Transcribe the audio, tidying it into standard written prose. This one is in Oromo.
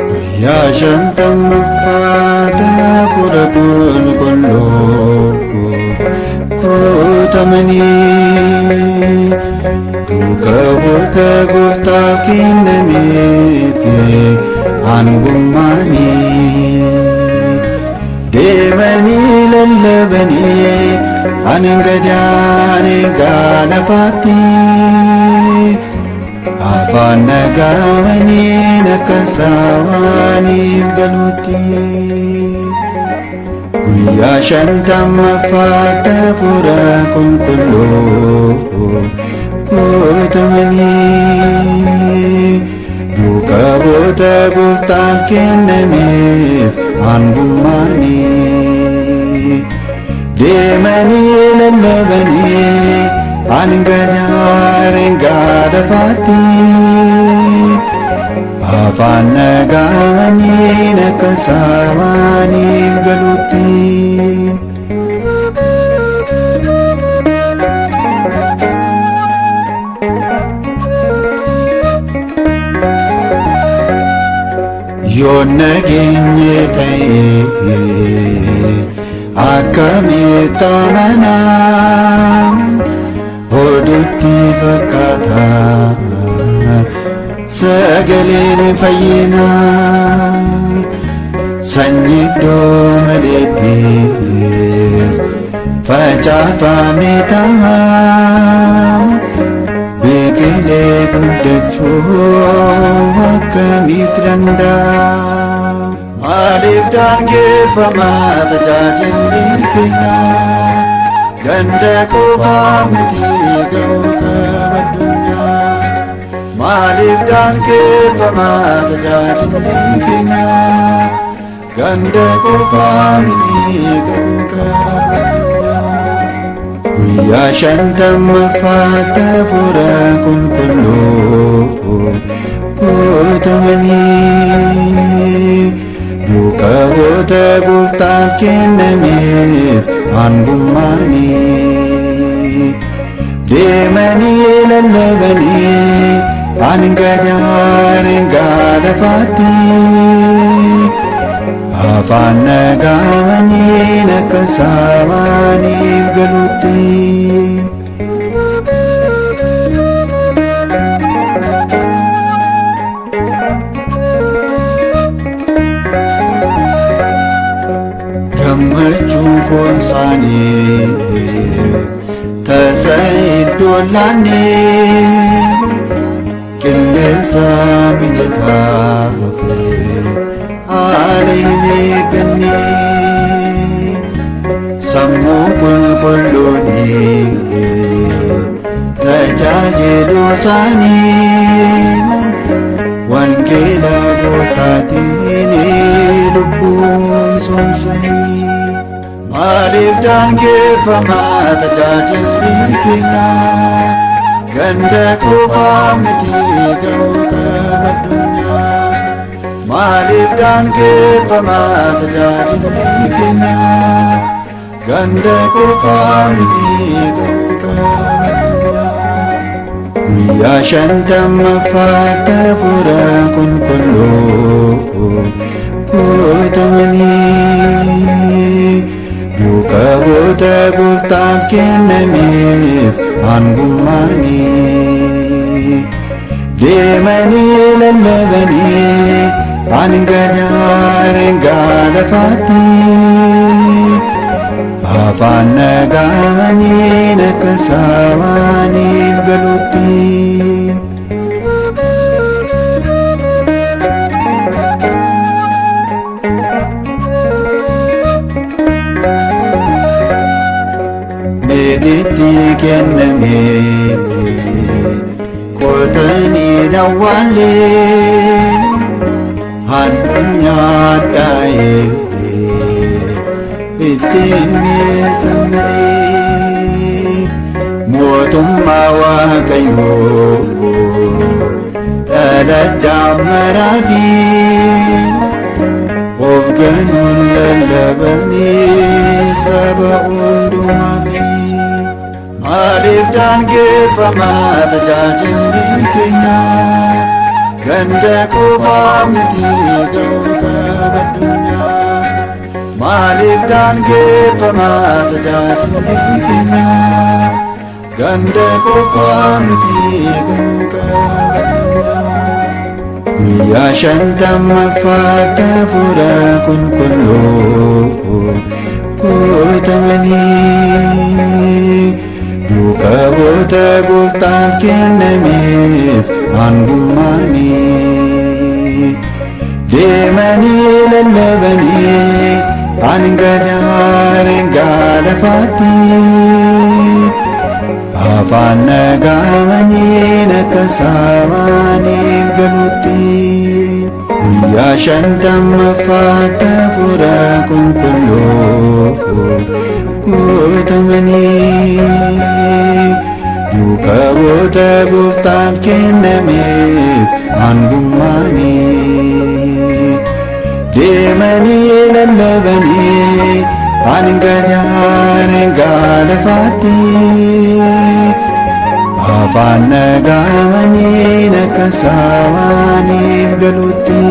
Guyyaa shantammaffaa hafuura qulqulluu guutamanii duuka bu'oota gooftaaf kennameef aangummaanii deemanii lallabanii hanga daangaa lafaatti. Afaan nagaamaniin akka saawaaniif galuutti. Guyyaa shantammaffaa hafuura qulqulluu guutamanii duuka bu'oota gooftaaf kennameef aangummaanii deemanii lallabanii hanga daangaa lafaatti. Afaan nagaamaniin akka saawaaniif galuutti. Yoo nageenye ta'e akkamitti amanaa oduutti fakkaata sagaleen fayyinaa sanyii iddoo maleetti facaafame ta'a biqilee guddachuu akkamitti danda'a? Maaliif daangeffama tajaajilli keenya? Ganda qofaa miti ga'uu qaba addunyaa. Maaliif daangeffama tajaajilli keenya? Ganda qofaa miti ga'uu qaba addunyaa. Guyyaa shantammaffaa hafuura qulqulluu guutamanii duuka bu'oota gooftaaf kennameef aangummaanii deemanii lallabanii hanga daangaa lafaatti. Afaan nagaamaniin akka saawaaniif galuutti. Gammachuun foon isaanii tasa iddoo laanne qilleensa mijataa fi haala hin eegganne sammuu qulqulluun tajaajilu isaanii wangeela gooftaatiin lubbuun soomsanii. Maaliif daangeffama tajaajilli keenya? Ganda qofaa miti ga'uu qaba addunyaa. Maaliif daangeffama tajaajilli keenya? Ganda qofaa miti ga'uu qaba addunyaa. Guyyaa shantammaffaa hafuura qulqulluu guutamanii duuka bu'oota gooftaaf kennameef aangummaanii deemanii lallabanii hanga daangaa lafaatti. Afaan nagaamaniin akka saawaaniif galuutti. Yoseefitti kenname qotanii awwaallee addunyaa dhaa'ee ittiin mi'eessan malee mootummaa Waaqayyoo dhala daammaraa fi of ganuun lallabanii saba hundumaaf. Maaliif daangeffamaa tajaajilli keenya? Ganda qofaa miti, ga'uu qaba addunyaa. Maaliif daangeffamaa tajaajilli keenya? Ganda qofaa miti, ga'uu qaba addunyaa. Guyyaa shantammaffaatti hafuura qulqulluu guutamanii duuka bu'oota gooftaaf kennameef aangummaanii deemanii lallabanii hanga daangaa lafaatti afaan dhaga'amaniin akka saamaaniif galutti. Guyyaa shantammaffaatti hafuura qulqulluu guutamanii duuka bu'oota gooftaaf kennameef aangummaanii deemanii lallabanii hanga daangaa lafaatti afaan dhaga'amaniin akka saamaaniif galutti.